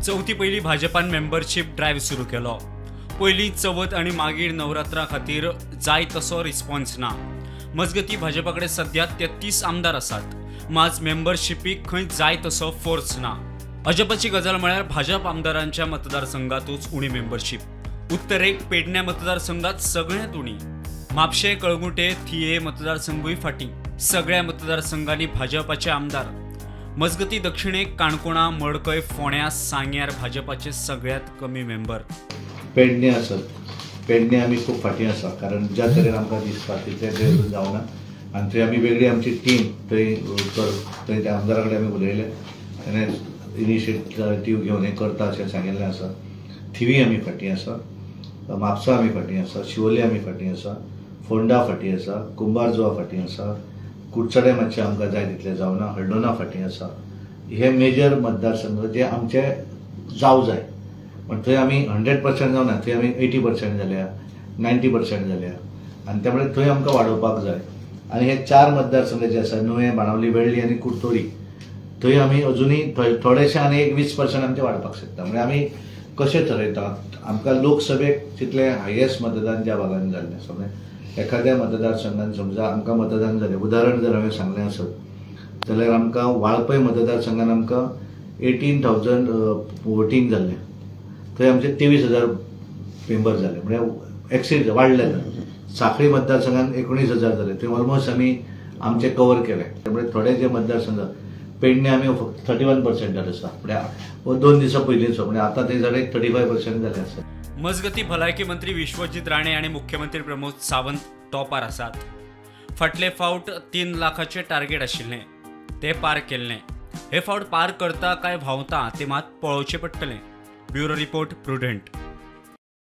चवथी पयलीं भाजपान मेंबरशीप ड्रायव्ह सुरू केलो. पयलीं चवथ आनी मागीर नवरात्रा खातीर जाय तसो रिस्पॉन्स ना. मजगती भाजपा कडेन सध्या 33 आमदार आसात, मात मेंबरशिपीक खंय जाय तसो फोर्स ना. अजापाची गजाल म्हळ्यार भाजप आमदारांच्या मतदारसंघातूच उणी मेंबरशीप. उत्तरेक पेडण्या मतदारसंघात सगळ्यांत उणी. म्हापशें, कळंगुटे, थिये मतदारसंघूय फाटीं. सगळ्या मतदारसंघांनी भाजपाचे आमदार. मजगती दक्षिणेक काणकोणा, मडकय, फोंड्या, सांग्यार भाजपाचे सगळ्यांत कमी मेंबर. पेडणे आसत, पेडणे आमी खूब फाटीं आसा, कारण ज्या तरेन आमकां दिसता तितलें थंय अजून जावना आनी थंय आमी वेगळी आमची टीम थंय थंय त्या आमदारा कडेन आमी उलयले, ताणें इनिशिएटीव घेवन हें करता अशें सांगिल्लें आसा. थिवी आमी फाटीं आसा, म्हापसा आमी फाटीं आसा, शिवोले आमी फाटीं आसा, फोंडा फाटीं आसा, कुंभारजुआ फाटीं आसा, कुडचडे मातशें आमकां जाय तितलें जावना, हळदोणा फाटीं आसा. हे मेजर मतदारसंघ जे आमचे जावं जाय, पण थंय आमी 100% जावना, थंय आमी 80% जाल्या, 90% जाल्या आनी त्यामुळे थंय आमकां वाडोवपाक जाय. आनी हे 4 मतदारसंघ जे आसा, नुवें, बाणावली, वेळ्ळी आनी कुडतोरी, थंय आमी अजुनूय थोडेशे आनी एक 20% आमचे वाडपाक शकता. म्हणजे आमी कशें थरयता, आमकां लोकसभेक तितलें हायेस्ट मतदान ज्या भागान जाल्लें आसा, म्हणजे एखाद्या मतदारसंघान समजा आमकां मतदान जालें, उदाहरण जर हांवें सांगलें आसत जाल्यार आमकां वाळपय मतदारसंघान आमकां 18,000 वोटींग जाल्लें, थंय आमचे 23,000 मेंबर जाले, म्हणजे एक्सीड वाडले. साखळी मतदारसंघान 19,000 जाले, थंय ऑलमोस्ट आमी आमचे कवर केले. त्यामुळे थोडे जे मतदारसंघ पेडणे आमी फक्त 31% आसा, म्हणजे 2 दिसां पयलींचो, म्हणजे आतां ते जाले 35% जाले आसा. मजगती भलायकी मंत्री विश्वजीत राणे आनी मुख्यमंत्री प्रमोद सावंत टॉपार आसात. फाटले फावट 3 लाखाचे टार्गेट आशिल्लें, ते पार केल्लें. हे फावट पार करता काय व्हांवता ते मात पळोवचें पडटलें. Bureau report, Prudent.